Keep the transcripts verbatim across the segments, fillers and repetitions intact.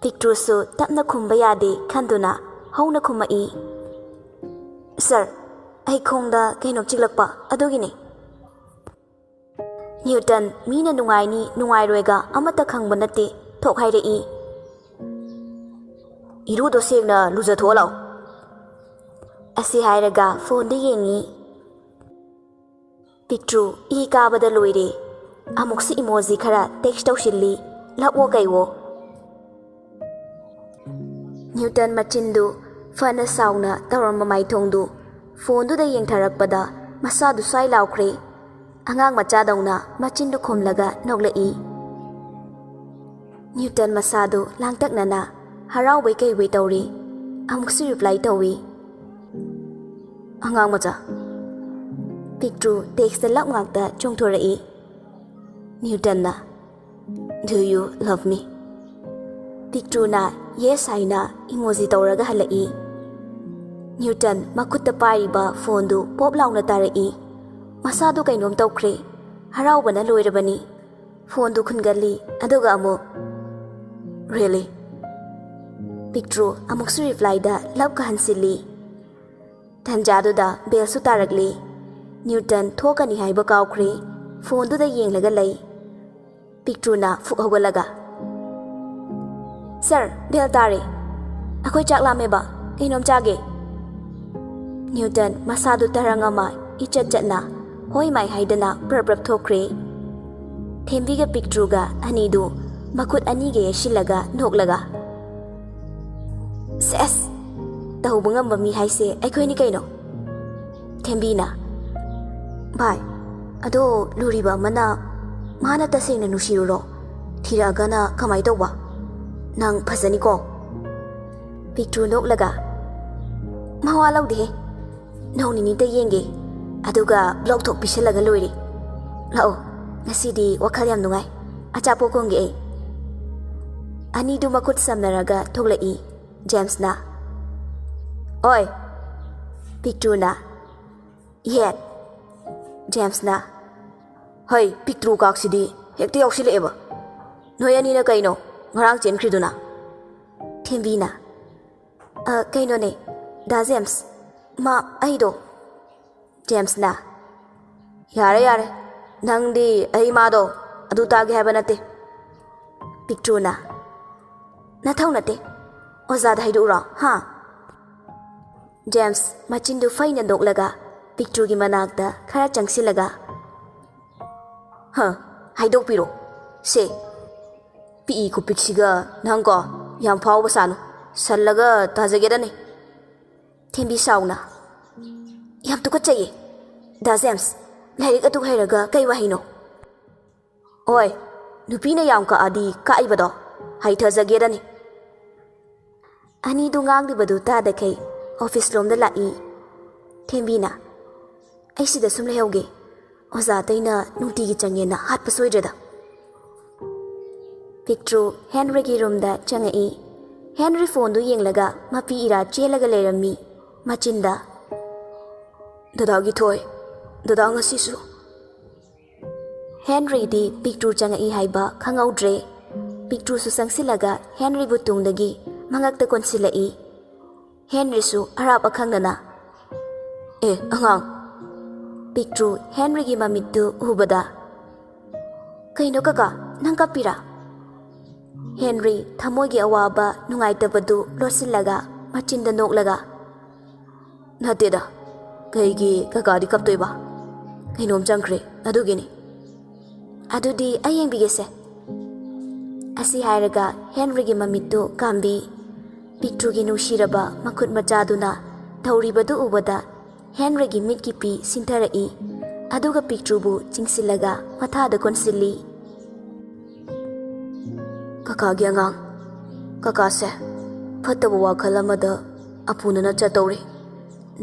ꯄꯤꯛꯇ꯭ꯔꯨꯁꯨ ꯇꯞꯅ ꯈꯨꯝꯕ ꯌꯥꯗꯦ ꯈꯟꯗꯨꯅ ꯍꯧꯅ ꯈꯨꯝꯃꯛꯏ꯫ "ꯁꯥꯔ, ꯑꯩ ꯈꯣꯡꯗ ꯀꯩꯅꯣꯝ ꯆꯤꯛꯂꯛꯄ ꯑꯗꯨꯒꯤꯅꯤ꯫" ꯅ꯭ꯌꯨꯇꯟ ꯃꯤꯅ ꯅꯨꯡꯉꯥꯏꯅꯤ ꯅꯨꯡꯉꯥꯏꯔꯣꯏꯒ ꯑꯃꯠꯇ ꯈꯪꯕ ꯅꯠꯇꯦ ꯊꯣꯛ ꯍꯥꯏꯔꯛꯏ꯫ "ꯏꯔꯨꯗꯣ ꯁꯦꯡꯅ ꯂꯨꯖꯊꯣꯛꯑ ꯂꯥꯛꯑꯣ꯫" ꯑꯁꯤ ꯍꯥꯏꯔꯒ ꯐꯣꯟꯗ ꯌꯦꯡꯉꯤ꯫ ꯄꯤꯛꯇ꯭ꯔꯨ ꯏ ꯀꯥꯕꯗ ꯂꯣꯏꯔꯦ꯫ ꯑꯃꯨꯛꯁꯨ ꯏꯃꯣꯖꯤ ꯈꯔ ꯇꯦꯛꯁ ꯇꯧꯁꯤꯜꯂꯤ, ꯂꯞꯋꯣ ꯀꯩꯋꯣ꯫ ꯅ꯭ꯌꯨꯇꯟ ꯃꯆꯤꯟꯗꯨ ꯐꯅ ꯁꯥꯎꯅ ꯇꯧꯔꯝꯕ ꯃꯥꯏꯊꯣꯡꯗꯨ ꯐꯣꯟꯗꯨꯗ ꯌꯦꯡꯊꯔꯛꯄꯗ ꯃꯁꯥꯗꯨ ꯁ꯭ꯋꯥꯏ ꯂꯥꯎꯈ꯭ꯔꯦ꯫ ꯑꯉꯥꯡ ꯃꯆꯥꯗꯧꯅ ꯃꯆꯤꯟꯗꯨ ꯈꯨꯝꯂꯒ ꯅꯣꯛꯂꯛꯏ꯫ ꯅ꯭ꯌꯨꯇꯟ ꯃꯁꯥꯗꯨ ꯂꯥꯡꯇꯛꯅꯅ ꯍꯔꯥꯎꯕꯩ ꯀꯩꯕꯩ ꯇꯧꯔꯤ꯫ ꯑꯃꯨꯛꯁꯨ ꯔꯤꯄ꯭ꯂꯥꯏ ꯇꯧꯏ꯫ "ꯑꯉꯥꯡ ꯃꯆꯥ꯫" ꯄꯤꯛꯇ꯭ꯔꯨ ꯇꯦꯛꯁꯇ ꯂꯞ ꯉꯥꯛꯇ ꯆꯣꯡꯊꯣꯔꯛꯏ꯫ ꯅ꯭ꯌꯨꯇꯟꯅ, "Do you love me?" ꯄꯤꯛꯇ꯭ꯔꯨꯅ ꯌꯦꯁ ꯍꯥꯏꯅ ꯏꯃꯣꯖꯤ ꯇꯧꯔꯒ ꯍꯜꯂꯛꯏ꯫ ꯅ꯭ꯌꯨꯇꯟ ꯃꯈꯨꯠꯇ ꯄꯥꯏꯔꯤꯕ ꯐꯣꯟꯗꯨ ꯄꯣꯞ ꯂꯥꯎꯅ ꯇꯥꯔꯛꯏ꯫ ꯃꯁꯥꯗꯨ ꯀꯩꯅꯣꯝ ꯇꯧꯈ꯭ꯔꯦ꯫ ꯍꯔꯥꯎꯕꯅ ꯂꯣꯏꯔꯕꯅꯤ꯫ ꯐꯣꯟꯗꯨ ꯈꯨꯟꯒꯠꯂꯤ, ꯑꯗꯨꯒ ꯑꯃꯨꯛ, "Really?" ꯄꯤꯛꯇ꯭ꯔꯨ ꯑꯃꯨꯛꯁꯨ ꯔꯤꯄ꯭ꯂꯥꯏꯗ ꯂꯞ ꯀꯥꯍꯟꯁꯤꯜꯂꯤ꯫ ꯇꯟꯖꯥꯗꯨꯗ ꯕꯦꯜꯁꯨ ꯇꯥꯔꯛꯂꯤ꯫ ꯅ꯭ꯌꯨꯇꯟ ꯊꯣꯛꯀꯅꯤ ꯍꯥꯏꯕ ꯀꯥꯎꯈ꯭ꯔꯦ꯫ ꯐꯣꯟꯗꯨꯗ ꯌꯦꯡꯂꯒ ꯂꯩ꯫ ꯄꯤꯛꯇ꯭ꯔꯨꯅ ꯐꯨꯛ ꯍꯧꯒꯠꯂꯒ, "ꯁꯥꯔ, ꯕꯦꯜ ꯇꯥꯔꯦ꯫ ꯑꯩꯈꯣꯏ ꯆꯥꯛ ꯂꯥꯝꯃꯦꯕ꯫ ꯀꯩꯅꯣꯝ ꯆꯥꯒꯦ?" ꯅ꯭ꯌꯨꯇꯟ ꯃꯁꯥꯗꯨ ꯇꯔꯪ ꯑꯃ ꯏꯆꯠ ꯆꯠꯅ ꯍꯣꯏ ꯃꯥꯏ ꯍꯥꯏꯗꯅ ꯄ꯭ꯔꯞ ꯄ꯭ꯔꯞ ꯊꯣꯛꯈ꯭ꯔꯦ꯫ ꯊꯦꯝꯕꯤꯒ ꯄꯤꯛꯇ꯭ꯔꯨꯒ ꯑꯅꯤꯗꯨ ꯃꯈꯨꯠ ꯑꯅꯤꯒ ꯌꯩꯁꯤꯜꯂꯒ ꯅꯣꯛꯂꯒ, "ꯁꯦꯁ! ꯇꯧꯕ ꯉꯝꯕ ꯃꯤ ꯍꯥꯏꯁꯦ ꯑꯩꯈꯣꯏꯅꯤ ꯀꯩꯅꯣ?" ꯊꯦꯝꯕꯤꯅ, "ꯚꯥꯏ, ꯑꯗꯣ ꯂꯨꯔꯤꯕ ꯑꯃꯅ ꯃꯥꯅ ꯇꯁꯦꯡꯅ ꯅꯨꯡꯁꯤꯔꯨꯔꯣ, ꯊꯤꯔꯛꯑꯒꯅ ꯀꯃꯥꯏ ꯇꯧꯕ? ꯅꯪ ꯐꯖꯅꯤꯀꯣ?" ꯄꯤꯛꯇ꯭ꯔꯨ ꯅꯣꯛꯂꯒ, "ꯃꯋꯥ ꯂꯧꯗꯦꯍꯦ, ꯅꯣꯡ ꯅꯤꯅꯤꯇ ꯌꯦꯡꯒꯦ, ꯑꯗꯨꯒ ꯕ꯭ꯂꯣꯛ ꯊꯣꯛ ꯄꯤꯁꯜꯂꯒ ꯂꯣꯏꯔꯦ꯫ ꯂꯥꯛꯑꯣ, ꯉꯁꯤꯗꯤ ꯋꯥꯈꯜ ꯌꯥꯝ ꯅꯨꯡꯉꯥꯏ, ꯑꯆꯥꯄꯣꯠ ꯀꯣꯡꯒꯦ ꯑꯩ꯫" ꯑꯅꯤꯗꯨ ꯃꯈꯨꯠ ꯁꯝꯅꯔꯒ ꯊꯣꯛꯂꯛꯏ꯫ ꯖꯦꯝꯁꯅ, "ꯑꯣꯏ!" ꯄꯤꯛꯇ꯭ꯔꯨꯅ, "ꯌꯦꯠ!" ꯖꯦꯝꯁꯅ, "ꯍꯩ, ꯄꯤꯛꯇ꯭ꯔꯨ ꯀꯥꯛꯁꯤꯗꯤ ꯍꯦꯛꯇ ꯌꯥꯎꯁꯤꯜꯂꯛꯑꯦꯕ꯫ ꯅꯣꯏ ꯑꯅꯤꯅ ꯀꯩꯅꯣ ꯉꯔꯥꯡ ꯆꯦꯟꯈ꯭ꯔꯤꯗꯨꯅ?" ꯊꯦꯝꯕꯤꯅ, "ꯑ, ꯀꯩꯅꯣꯅꯦ, ꯗꯥ ꯖꯦꯝꯁ, ꯃꯥ, ꯑꯩꯗꯣ꯫" ꯖꯦꯝꯁꯅ, "ꯌꯥꯔꯦ, ꯌꯥꯔꯦ, ꯅꯪꯗꯤ ꯑꯩ ꯃꯥꯗꯣ ꯑꯗꯨ ꯇꯥꯒꯦ ꯍꯥꯏꯕ ꯅꯠꯇꯦ꯫" ꯄꯤꯛꯇ꯭ꯔꯨꯅ, "ꯅꯊꯧ ꯅꯠꯇꯦ, ꯑꯣꯖꯥꯗ ꯍꯥꯏꯗꯣꯛꯎꯔꯣ, ꯍꯥ?" ꯖꯦꯝꯁ ꯃꯆꯤꯟꯗꯨ ꯐꯩꯅ ꯅꯣꯛꯂꯒ ꯄꯤꯛꯇ꯭ꯔꯨꯒꯤ ꯃꯅꯥꯛꯇ ꯈꯔ ꯆꯪꯁꯤꯜꯂꯒ, "ꯍ, ꯍꯥꯏꯗꯣꯛꯄꯤꯔꯣ꯫ ꯁꯦ, ꯄꯤꯛꯏ ꯈꯨꯄꯤꯛꯁꯤꯒ ꯅꯪꯀꯣ, ꯌꯥꯝ ꯐꯥꯎꯕ ꯁꯥꯅꯨ, ꯁꯜꯂꯒ ꯇꯥꯖꯒꯦꯗꯅꯤ꯫" ꯊꯦꯝꯕꯤ ꯁꯥꯎꯅ, "ꯌꯥꯝ ꯇꯨꯀꯠꯆꯩꯌꯦ꯫ ꯗꯥ ꯖꯦꯝꯁ, ꯂꯥꯏꯔꯤꯛ ꯑꯗꯨ ꯍꯩꯔꯒ ꯀꯩ ꯋꯥꯍꯩꯅꯣ?" "ꯍꯣꯏ, ꯅꯨꯄꯤꯅ ꯌꯥꯝ ꯀꯛꯑꯗꯤ ꯀꯛꯏꯕꯗꯣ ꯍꯩꯊꯖꯒꯦꯗꯅꯤ꯫" ꯑꯅꯤꯗꯨ ꯉꯥꯡꯂꯤꯕꯗꯨ ꯇꯥꯗꯈꯩ ꯑꯣꯐꯤꯁ ꯂꯣꯝꯗ ꯂꯥꯛꯏ꯫ ꯊꯦꯝꯕꯤꯅ, "ꯑꯩ ꯁꯤꯗ ꯁꯨꯝ ꯂꯩꯍꯧꯒꯦ, ꯑꯣꯖꯥ ꯑꯇꯩꯅ ꯅꯨꯡꯇꯤꯒꯤ ꯆꯪꯉꯦꯅ ꯍꯥꯠꯄ ꯁꯣꯏꯗ꯭ꯔꯦꯗ꯫" ꯄꯤꯛꯇ꯭ꯔꯨ ꯍꯦꯟꯔꯤꯒꯤ ꯔꯨꯝꯗ ꯆꯪꯉꯛꯏ꯫ ꯍꯦꯟꯔꯤ ꯐꯣꯟꯗꯨ ꯌꯦꯡꯂꯒ ꯃꯄꯤ ꯏꯔꯥ ꯆꯦꯜꯂꯒ ꯂꯩꯔꯝꯃꯤ꯫ ꯃꯆꯤꯟꯗ, "ꯗꯗꯥꯒꯤ ꯊꯣꯏ, ꯗꯗꯥ ꯉꯁꯤꯁꯨ꯫" ꯍꯦꯟꯔꯤꯗꯤ ꯄꯤꯛꯇ꯭ꯔꯨ ꯆꯪꯉꯛꯏ ꯍꯥꯏꯕ ꯈꯪꯍꯧꯗ꯭ꯔꯦ꯫ ꯄꯤꯛꯇ꯭ꯔꯨꯁꯨ ꯆꯪꯁꯤꯜꯂꯒ ꯍꯦꯟꯔꯤꯕꯨ ꯇꯨꯡꯗꯒꯤ ꯃꯉꯛꯇ ꯀꯣꯟꯁꯤꯜꯂꯛꯏ꯫ ꯍꯦꯟꯔꯤꯁꯨ ꯑꯔꯥꯞ ꯑꯈꯪꯅꯅ, "ꯑꯦ, ꯑꯉꯥꯡ!" ꯄꯤꯛꯇ꯭ꯔꯨ ꯍꯦꯟꯔꯤꯒꯤ ꯃꯃꯤꯠꯇꯨ ꯎꯕꯗ, "ꯀꯩꯅꯣ ꯀꯀꯥ, ꯅꯪ ꯀꯞꯄꯤꯔꯥ?" ꯍꯦꯟꯔꯤ ꯊꯃꯣꯏꯒꯤ ꯑꯋꯥꯕ ꯅꯨꯡꯉꯥꯏꯇꯕꯗꯨ ꯂꯣꯠꯁꯤꯜꯂꯒ ꯃꯆꯤꯟꯗ ꯅꯣꯛꯂꯒ, "ꯅꯠꯇꯦꯗ, ꯀꯩꯒꯤ ꯀꯀꯥꯗꯤ ꯀꯞꯇꯣꯏꯕ? ꯀꯩꯅꯣꯝ ꯆꯪꯈ꯭ꯔꯦ, ꯑꯗꯨꯒꯤꯅꯤ꯫" "ꯑꯗꯨꯗꯤ ꯑꯩ ꯌꯦꯡꯕꯤꯒꯦꯁꯦ꯫" ꯑꯁꯤ ꯍꯥꯏꯔꯒ ꯍꯦꯟꯔꯤꯒꯤ ꯃꯃꯤꯠꯇꯨ ꯀꯥꯝꯕꯤ꯫ ꯄꯤꯛꯇ꯭ꯔꯨꯒꯤ ꯅꯨꯡꯁꯤꯔꯕ ꯃꯈꯨꯠ ꯃꯆꯥꯗꯨꯅ ꯇꯧꯔꯤꯕꯗꯨ ꯎꯕꯗ ꯍꯦꯟꯔꯤꯒꯤ ꯃꯤꯠꯀꯤ ꯄꯤ ꯁꯤꯟꯊꯔꯛꯏ꯫ ꯑꯗꯨꯒ ꯄꯤꯛꯇ꯭ꯔꯨꯕꯨ ꯆꯤꯡꯁꯤꯜꯂꯒ ꯃꯊꯥꯗ ꯀꯣꯟꯁꯤꯜꯂꯤ꯫ "ꯀꯀꯥꯒꯤ ꯑꯉꯥꯡ, ꯀꯀꯥꯁꯦ ꯐꯠꯇꯕ ꯋꯥꯈꯜ ꯑꯃꯗ ꯑꯄꯨꯅꯅ ꯆꯠꯇꯧꯔꯦ꯫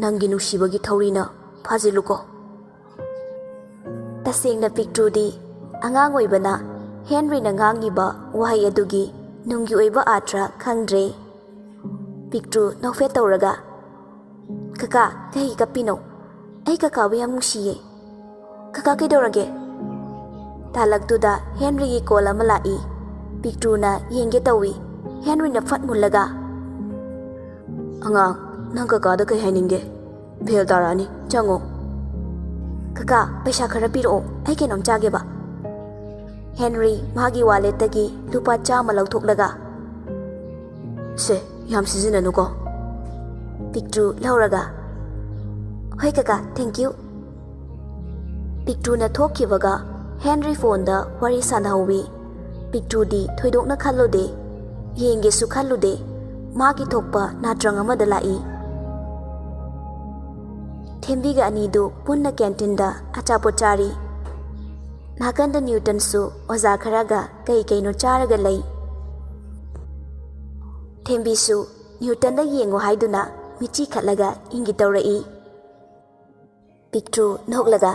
ꯅꯪꯒꯤ ꯅꯨꯡꯁꯤꯕꯒꯤ ꯊꯧꯔꯤꯅ ꯐꯥꯖꯤꯜꯂꯨꯀꯣ꯫" ꯇꯁꯦꯡꯅ ꯄꯤꯛꯇ꯭ꯔꯨꯗꯤ ꯑꯉꯥꯡ ꯑꯣꯏꯕꯅ ꯍꯦꯟꯔꯤꯅ ꯉꯥꯡꯂꯤꯕ ꯋꯥꯍꯩ ꯑꯗꯨꯒꯤ ꯅꯨꯡꯒꯤ ꯑꯣꯏꯕ ꯑꯥꯔꯊ ꯈꯪꯗ꯭ꯔꯦ꯫ ꯄꯤꯛꯇ꯭ꯔꯨ ꯅꯣꯛꯐꯦꯠ ꯇꯧꯔꯒ, "ꯀꯀꯥ, ꯀꯩꯒꯤ ꯀꯞꯄꯤꯅꯣ? ꯑꯩ ꯀꯀꯥꯕꯨ ꯌꯥꯝ ꯅꯨꯡꯁꯤꯌꯦ꯫ ꯀꯀꯥ ꯀꯩꯗꯧꯔꯒꯦ?" ꯇꯥꯂꯛꯇꯨꯗ ꯍꯦꯟꯔꯤꯒꯤ ꯀꯣꯜ ꯑꯃ ꯂꯥꯛꯏ꯫ ꯄꯤꯛꯇ꯭ꯔꯨꯅ ꯌꯦꯡꯒꯦ ꯇꯧꯏ꯫ ꯍꯦꯟꯔꯤꯅ ꯐꯠ ꯃꯨꯜꯂꯒ, "ꯑꯉꯥꯡ, ꯅꯪ ꯀꯀꯥꯗ ꯀꯩ ꯍꯥꯏꯅꯤꯡꯒꯦ? ꯕꯦꯜ ꯇꯥꯔꯛꯑꯅꯤ, ꯆꯪꯉꯣ꯫" "ꯀꯀꯥ, ꯄꯩꯁꯥ ꯈꯔ ꯄꯤꯔꯛꯑꯣ, ꯑꯩ ꯀꯩꯅꯣꯝ ꯆꯥꯒꯦꯕ꯫" ꯍꯦꯟꯔꯤ ꯃꯥꯒꯤ ꯋꯥꯂꯦꯠꯇꯒꯤ ꯂꯨꯄꯥ ꯆꯥꯝꯃ ꯂꯧꯊꯣꯛꯂꯒ, "ꯁꯦ, ꯌꯥꯝ ꯁꯤꯖꯤꯟꯅꯅꯨꯀꯣ꯫" ꯄꯤꯛꯇ꯭ꯔꯨ ꯂꯧꯔꯒ, "ꯍꯣꯏ ꯀꯀꯥ, thank you꯫" ꯄꯤꯛꯇ꯭ꯔꯨꯅ ꯊꯣꯛꯈꯤꯕꯒ ꯍꯦꯟꯔꯤ ꯐꯣꯟꯗ ꯋꯥꯔꯤ ꯁꯥꯟꯅꯍꯧꯋꯤ꯫ ꯄꯤꯛꯇ꯭ꯔꯨꯗꯤ ꯊꯣꯏꯗꯣꯛꯅ ꯈꯜꯂꯨꯗꯦ, ꯌꯦꯡꯒꯦꯁꯨ ꯈꯜꯂꯨꯗꯦ꯫ ꯃꯥꯒꯤ ꯊꯣꯛꯄ ꯅꯥꯇ꯭ꯔꯪ ꯑꯃꯗ ꯂꯥꯛꯏ꯫ ꯊꯦꯝꯕꯤꯒ ꯑꯅꯤꯗꯨ ꯄꯨꯟꯅ ꯀꯦꯟꯇꯤꯟꯗ ꯑꯆꯥꯄꯣꯠ ꯆꯥꯔꯤ꯫ ꯅꯥꯀꯟꯗ ꯅ꯭ꯌꯨꯇꯟꯁꯨ ꯑꯣꯖꯥ ꯈꯔꯒ ꯀꯩ ꯀꯩꯅꯣ ꯆꯥꯔꯒ ꯂꯩ꯫ ꯊꯦꯝꯕꯤꯁꯨ ꯅ꯭ꯌꯨꯇꯟꯗ ꯌꯦꯡꯉꯨ ꯍꯥꯏꯗꯨꯅ ꯃꯤꯠꯆꯤ ꯈꯠꯂꯒ ꯏꯪꯒꯤ ꯇꯧꯔꯛꯏ꯫ ꯄꯤꯛꯇ꯭ꯔꯨ ꯅꯣꯛꯂꯒ,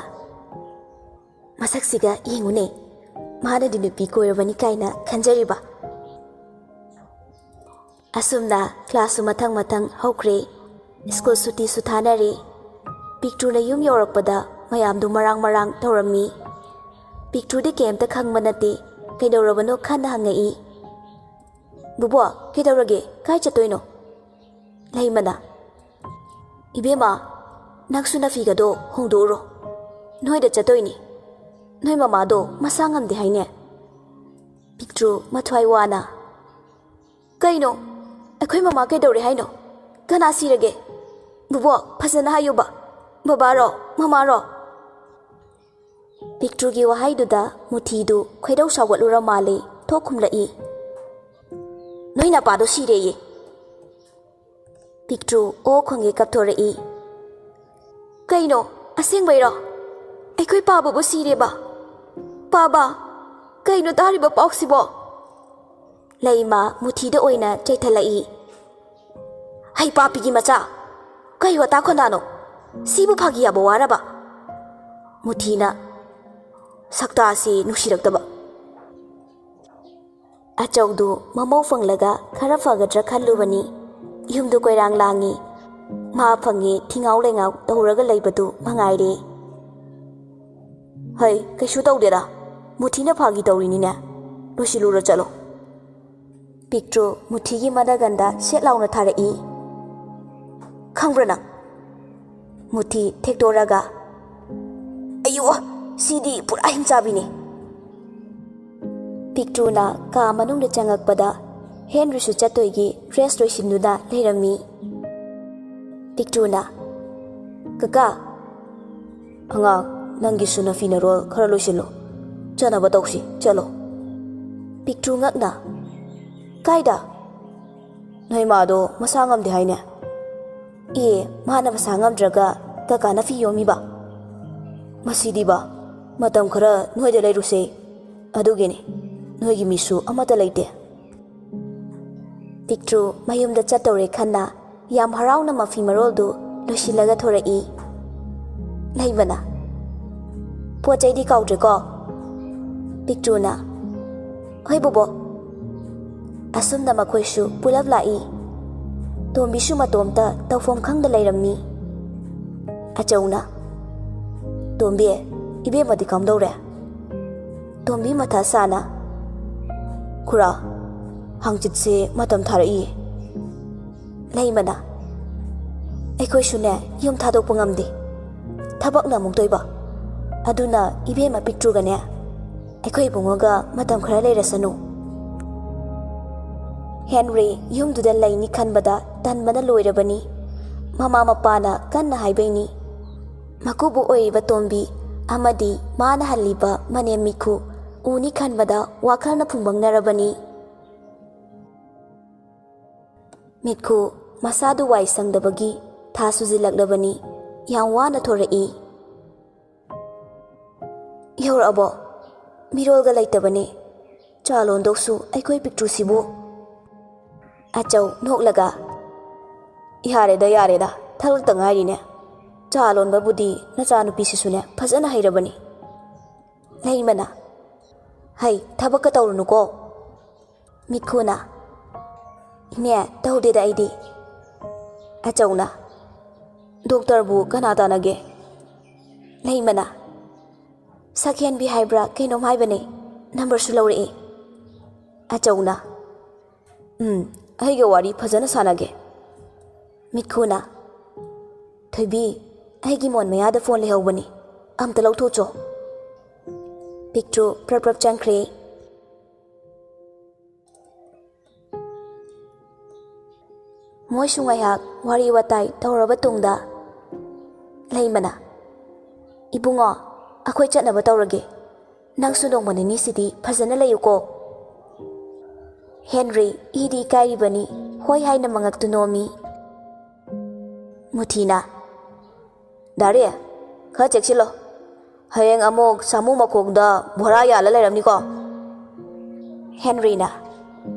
"ꯃꯁꯛꯁꯤꯒ ꯌꯦꯡꯉꯨꯅꯦ, ꯃꯥꯅꯗꯤ ꯅꯨꯄꯤ ꯀꯣꯏꯔꯕꯅꯤ ꯀꯥꯏꯅ ꯈꯟꯖꯔꯤꯕ꯫" ꯑꯁꯨꯝꯅ ꯀ꯭ꯂꯥꯁꯁꯨ ꯃꯊꯪ ꯃꯊꯪ ꯍꯧꯈ꯭ꯔꯦ꯫ ꯁ꯭ꯀꯨꯜ ꯁꯨꯇꯤꯁꯨ ꯊꯥꯅꯔꯦ꯫ ꯄꯤꯛꯇ꯭ꯔꯨꯅ ꯌꯨꯝ ꯌꯧꯔꯛꯄꯗ ꯃꯌꯥꯝꯗꯨ ꯃꯔꯥꯡ ꯃꯔꯥꯡ ꯇꯧꯔꯝꯃꯤ꯫ ꯄꯤꯛꯇ꯭ꯔꯨꯗꯤ ꯀꯩꯝꯇ ꯈꯪꯕ ꯅꯠꯇꯦ꯫ ꯀꯩꯗꯧꯔꯕꯅꯣ ꯈꯟꯅ ꯍꯪꯉꯛꯏ꯫ "ꯕꯨꯕꯣꯛ, ꯀꯩꯗꯧꯔꯒꯦ? ꯀꯥꯏ ꯆꯠꯇꯣꯏꯅꯣ?" ꯂꯩꯃꯅ, "ꯏꯕꯦꯝꯃ, ꯅꯪꯁꯨ ꯅꯐꯤꯒꯗꯣ ꯍꯣꯡꯗꯣꯛꯎꯔꯣ꯫ ꯅꯣꯏꯗ ꯆꯠꯇꯣꯏꯅꯤ꯫ ꯅꯣꯏ ꯃꯃꯥꯗꯣ ꯃꯁꯥ ꯉꯝꯗꯦ ꯍꯥꯏꯅꯦ꯫" ꯄꯤꯛꯇ꯭ꯔꯨ ꯃꯊ꯭ꯋꯥꯏ ꯋꯥꯅ, "ꯀꯩꯅꯣ? ꯑꯩꯈꯣꯏ ꯃꯃꯥ ꯀꯩꯗꯧꯔꯦ ꯍꯥꯏꯅꯣ? ꯀꯅꯥ ꯁꯤꯔꯒꯦ? ꯕꯨꯕꯣꯛ, ꯐꯖꯅ ꯍꯥꯏꯌꯨꯕ꯫ ꯕꯕꯥꯔꯣ? ꯃꯃꯥꯔꯣ?" ꯄꯤꯛꯇ꯭ꯔꯨꯒꯤ ꯋꯥꯍꯩꯗꯨꯗ ꯃꯨꯊꯤꯗꯨ ꯈꯣꯏꯗꯧ ꯁꯥꯎꯒꯠꯂꯨꯔ ꯃꯥꯜꯂꯦ, ꯊꯣꯛ ꯈꯨꯝꯂꯛꯏ꯫ "ꯅꯣꯏ ꯅꯄꯥꯗꯣ ꯁꯤꯔꯦꯌꯦ꯫" ꯄꯤꯛꯇ꯭ꯔꯨ ꯑꯣ ꯈꯣꯡꯒꯦ ꯀꯞꯊꯣꯔꯛꯏ꯫ "ꯀꯩꯅꯣ? ꯑꯁꯦꯡꯕꯩꯔꯣ? ꯑꯩꯈꯣꯏ ꯄꯥꯕꯕꯨ ꯁꯤꯔꯦꯕ? ꯄꯥꯕ, ꯀꯩꯅꯣ ꯇꯥꯔꯤꯕ ꯄꯥꯎꯁꯤꯕꯣ?" ꯂꯩꯃ ꯃꯨꯊꯤꯗ ꯑꯣꯏꯅ ꯆꯩꯊꯠꯂꯛꯏ꯫ "ꯍꯩ ꯄꯥꯄꯤꯒꯤ ꯃꯆꯥ, ꯀꯩ ꯋꯥꯇꯥ ꯈꯣꯟꯗꯥꯅꯣ? ꯁꯤꯕꯨ ꯐꯥꯒꯤ ꯌꯥꯕ ꯋꯥꯔꯕ?" ꯃꯨꯊꯤꯅ, ꯁꯛꯇꯥꯁꯤ ꯅꯨꯡꯁꯤꯔꯛꯇꯕ꯫ ꯑꯆꯧꯗꯨ ꯃꯃꯧ ꯐꯪꯂꯒ ꯈꯔ ꯐꯒꯗ꯭ꯔꯥ ꯈꯜꯂꯨꯕꯅꯤ꯫ ꯌꯨꯝꯗꯨ ꯀꯣꯏꯔꯥꯡ ꯂꯥꯡꯉꯤ꯫ ꯃꯥ ꯐꯪꯉꯦ ꯊꯤꯉꯥꯎ ꯂꯩꯉꯥꯎ ꯇꯧꯔꯒ ꯂꯩꯕꯗꯨ ꯃꯉꯥꯏꯔꯦ꯫ "ꯍꯩ, ꯀꯩꯁꯨ ꯇꯧꯗꯦꯗ꯫ ꯃꯨꯊꯤꯅ ꯐꯥꯒꯤ ꯇꯧꯔꯤꯅꯤꯅꯦ꯫ ꯂꯣꯏꯁꯤꯜꯂꯨꯔꯣ ꯆꯠꯂꯣ꯫" ꯄꯤꯛꯇ꯭ꯔꯨ ꯃꯨꯊꯤꯒꯤ ꯃꯅꯥꯒꯟꯗ ꯁꯦꯠ ꯂꯥꯎꯅ ꯊꯥꯔꯛꯏ꯫ "ꯈꯪꯕ꯭ꯔꯥ ꯅꯪ?" ꯃꯨꯊꯤ ꯊꯦꯛꯇꯣꯔꯒ, "ꯑꯌꯣ, ꯁꯤꯗꯤ ꯄꯨꯔꯥ ꯍꯤꯡꯆꯥꯕꯤꯅꯤ!" ꯄꯤꯛꯇ꯭ꯔꯨꯅ ꯀꯥ ꯃꯅꯨꯡꯗ ꯆꯪꯉꯛꯄꯗ ꯍꯦꯟꯔꯤꯁꯨ ꯆꯠꯇꯣꯏꯒꯤ ꯗ꯭ꯔꯦꯁ ꯂꯣꯏꯁꯤꯟꯗꯨꯅ ꯂꯩꯔꯝꯃꯤ꯫ ꯄꯤꯛꯇ꯭ꯔꯨꯅ, "ꯀꯀꯥ, ꯑꯉꯥꯡ, ꯅꯪꯒꯤꯁꯨ ꯅꯐꯤ ꯅꯔꯣꯜ ꯈꯔ ꯂꯣꯏꯁꯤꯜꯂꯣ꯫ ꯆꯠꯅꯕ ꯇꯧꯁꯤ, ꯆꯠꯂꯣ꯫" ꯄꯤꯛꯇ꯭ꯔꯨ ꯉꯛꯅ, "ꯀꯥꯏꯗ?" "ꯅꯣꯏ ꯃꯥꯗꯣ ꯃꯁꯥ ꯉꯝꯗꯦ ꯍꯥꯏꯅꯦ?" "ꯑꯦ, ꯃꯥꯅ ꯃꯁꯥ ꯉꯝꯗ꯭ꯔꯒ ꯀꯀꯥꯅ ꯐꯤ ꯌꯣꯝꯃꯤꯕ?" "ꯃꯁꯤꯗꯤꯕ, ꯃꯇꯝ ꯈꯔ ꯅꯣꯏꯗ ꯂꯩꯔꯨꯁꯦ꯫ ꯑꯗꯨꯒꯤꯅꯤ, ꯅꯣꯏꯒꯤ ꯃꯤꯁꯨ ꯑꯃꯠꯇ ꯂꯩꯇꯦ꯫" ꯄꯤꯛꯇ꯭ꯔꯨ ꯃꯌꯨꯝꯗ ꯆꯠꯇꯧꯔꯦ ꯈꯟꯅ ꯌꯥꯝ ꯍꯔꯥꯎꯅ ꯃꯐꯤ ꯃꯔꯣꯜꯗꯨ ꯂꯣꯏꯁꯤꯜꯂꯒ ꯊꯣꯔꯛꯏ꯫ ꯂꯩꯃꯅ, "ꯄꯣꯠ ꯆꯩꯗꯤ ꯀꯥꯎꯗ꯭ꯔꯦꯀꯣ?" ꯄꯤꯛꯇ꯭ꯔꯨꯅ, "ꯍꯣꯏ ꯕꯣꯕꯣ꯫" ꯑꯁꯨꯝꯅ ꯃꯈꯣꯏꯁꯨ ꯄꯨꯂꯞ ꯂꯥꯛꯏ꯫ ꯇꯣꯝꯕꯤꯁꯨ ꯃꯇꯣꯝꯇ ꯇꯧꯐꯝ ꯈꯪꯗ ꯂꯩꯔꯝꯃꯤ꯫ ꯑꯆꯧꯅ, "ꯇꯣꯝꯕꯤ, ꯏꯕꯦꯝꯃꯗꯤ ꯀꯝꯗꯧꯔꯦ?" ꯇꯣꯝꯕꯤ ꯃꯊꯥ ꯁꯥꯅ, "ꯈꯨꯔꯥ, ꯍꯪꯆꯤꯠꯁꯦ ꯃꯇꯝ ꯊꯥꯔꯛꯏ꯫" ꯂꯩꯃꯅ, "ꯑꯩꯈꯣꯏꯁꯨꯅꯦ ꯌꯨꯝ ꯊꯥꯗꯣꯛꯄ ꯉꯝꯗꯦ꯫ ꯊꯕꯛꯅ ꯑꯃꯨꯛ ꯇꯣꯏꯕ꯫ ꯑꯗꯨꯅ ꯏꯕꯦꯝꯃ ꯄꯤꯛꯇ꯭ꯔꯨꯒꯅꯦ ꯑꯩꯈꯣꯏ ꯏꯕꯨꯡꯉꯣꯒ ꯃꯇꯝ ꯈꯔ ꯂꯩꯔꯁꯅꯨ꯫" ꯍꯦꯟꯔꯤ ꯌꯨꯝꯗꯨꯗ ꯂꯩꯅꯤ ꯈꯟꯕꯗ ꯇꯟꯕꯅ ꯂꯣꯏꯔꯕꯅꯤ꯫ ꯃꯃꯥ ꯃꯄꯥꯅ ꯀꯟꯅ ꯍꯥꯏꯕꯩꯅꯤ꯫ ꯃꯀꯨꯕꯣꯛ ꯑꯣꯏꯔꯤꯕ ꯇꯣꯝꯕꯤ ꯑꯃꯗꯤ ꯃꯥꯅ ꯍꯜꯂꯤꯕ ꯃꯅꯦꯝ ꯃꯤꯈꯨ ꯎꯅꯤ ꯈꯟꯕꯗ ꯋꯥꯈꯜꯅ ꯐꯨꯡꯕꯪꯅꯔꯕꯅꯤ꯫ ꯃꯤꯠꯈꯨ ꯃꯁꯥꯗꯨ ꯋꯥꯏ ꯁꯪꯗꯕꯒꯤ ꯊꯥ ꯁꯨꯖꯤꯜꯂꯛꯂꯕꯅꯤ꯫ ꯌꯥꯝ ꯋꯥꯅ ꯊꯣꯔꯛꯏ꯫ "ꯌꯧꯔꯛꯑꯕꯣ? ꯃꯤꯔꯣꯜꯒ ꯂꯩꯇꯕꯅꯦ꯫ ꯆꯥ ꯂꯣꯟꯗꯧꯁꯨ ꯑꯩꯈꯣꯏ ꯄꯤꯛꯇ꯭ꯔꯨꯁꯤꯕꯨ꯫" ꯑꯆꯧ ꯅꯣꯛꯂꯒ, "ꯌꯥꯔꯦꯗ, ꯌꯥꯔꯦꯗ, ꯊꯛꯂꯛꯇ ꯉꯥꯏꯔꯤꯅꯦ꯫ ꯆꯥ ꯂꯣꯟꯕꯕꯨꯗꯤ ꯅꯆꯥꯅꯨꯄꯤꯁꯤꯁꯨꯅꯦ ꯐꯖꯅ ꯍꯩꯔꯕꯅꯤ꯫" ꯂꯩꯃꯅ, "ꯍꯩ, ꯊꯕꯛꯀ ꯇꯧꯔꯨꯅꯨꯀꯣ꯫" ꯃꯤꯠꯈꯨꯅ, "ꯏꯅꯦ, ꯇꯧꯗꯦꯗ ꯑꯩꯗꯤ꯫" ꯑꯆꯧꯅ, "ꯗꯣꯛꯇꯔꯕꯨ ꯀꯅꯥ ꯇꯥꯟꯅꯒꯦ?" ꯂꯩꯃꯅ, "ꯁꯛꯍꯦꯟꯕꯤ ꯍꯥꯏꯕ꯭ꯔꯥ ꯀꯩꯅꯣꯝ ꯍꯥꯏꯕꯅꯦ, ꯅꯝꯕꯔꯁꯨ ꯂꯧꯔꯛꯑꯦ꯫" ꯑꯆꯧꯅ, ꯎꯝ, ꯑꯩꯒ ꯋꯥꯔꯤ ꯐꯖꯅ ꯁꯥꯟꯅꯒꯦ꯫ ꯃꯤꯠꯈꯨꯅ, "ꯊꯣꯏꯕꯤ, ꯑꯩꯒꯤ ꯃꯣꯟ ꯃꯌꯥꯗ ꯐꯣꯟ ꯂꯩꯍꯧꯕꯅꯤ, ꯑꯝꯇ ꯂꯧꯊꯣꯛꯆꯣ꯫" ꯄꯤꯛꯇ꯭ꯔꯨ ꯄ꯭ꯔꯞ ꯄ꯭ꯔꯞ ꯆꯪꯈ꯭ꯔꯦ꯫ ꯃꯣꯏꯁꯨ ꯉꯥꯏꯍꯥꯛ ꯋꯥꯔꯤ ꯋꯥꯇꯥꯏ ꯇꯧꯔꯕ ꯇꯨꯡꯗ, ꯂꯩꯃꯅ, "ꯏꯕꯨꯡꯉꯣ, ꯑꯩꯈꯣꯏ ꯆꯠꯅꯕ ꯇꯧꯔꯒꯦ꯫ ꯅꯪꯁꯨ ꯅꯣꯡꯃ ꯅꯤꯅꯤꯁꯤꯗꯤ ꯐꯖꯅ ꯂꯩꯌꯨꯀꯣ꯫" ꯍꯦꯟꯔꯤ ꯏꯗꯤ ꯏꯀꯥꯏꯔꯤꯕꯅꯤ, ꯍꯣꯏ ꯍꯥꯏꯅ ꯃꯉꯛꯇꯨ ꯅꯣꯝꯃꯤ꯫ ꯃꯨꯊꯤꯅ, "ꯗꯥꯔꯤ, ꯈꯔ ꯆꯦꯛꯁꯤꯜꯂꯣ꯫ ꯍꯌꯦꯡ ꯑꯃꯨꯛ ꯁꯥꯃꯨ ꯃꯈꯣꯡꯗ ꯕꯣꯔꯥ ꯌꯥꯜꯂ ꯂꯩꯔꯝꯅꯤꯀꯣ꯫" ꯍꯦꯟꯔꯤꯅ,